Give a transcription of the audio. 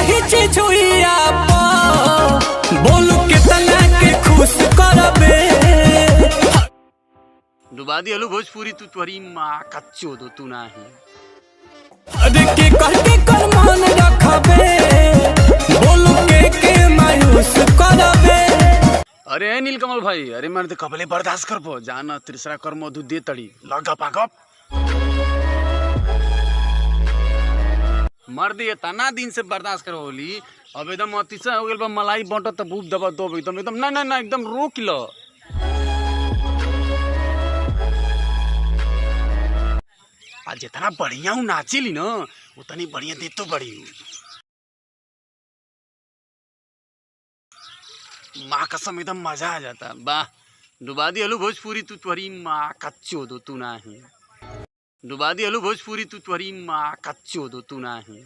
ओही चिचुइया पा, बोलू केतना के खुश करबे। डुबा दी हलू भोजपुरी तू तोहरी माँ का चोदो तू नाही। अरे के कह के कर मान रखबे, बोलू के मायूस करबे। अरे ए नीलकमल भाई, अरे मर्द कबले बर्दाश्त कर पो जाना, तीसरा कर मधु दे तड़ी लगा पाकप मर्द ये तना दिन से बर्दाश्त कर होली। अब एकदम अतिशय हो गेल बा, मलाई बंटत त बूब दबा दो एकदम एकदम ना ना ना एकदम रोक लो। आ जितना बढ़िया हूँ नाचेली न उतनी बढ़िया देतो बड़ी हूँ। माँ कसम एकदम मजा आ जाता। वाह डुबा दी हलू भोजपुरी तू तोहरी माँ का चोदो तू नाही। डुबा दी हलू भोजपुरी तू तोहरी माँ का चोदो तू नाही।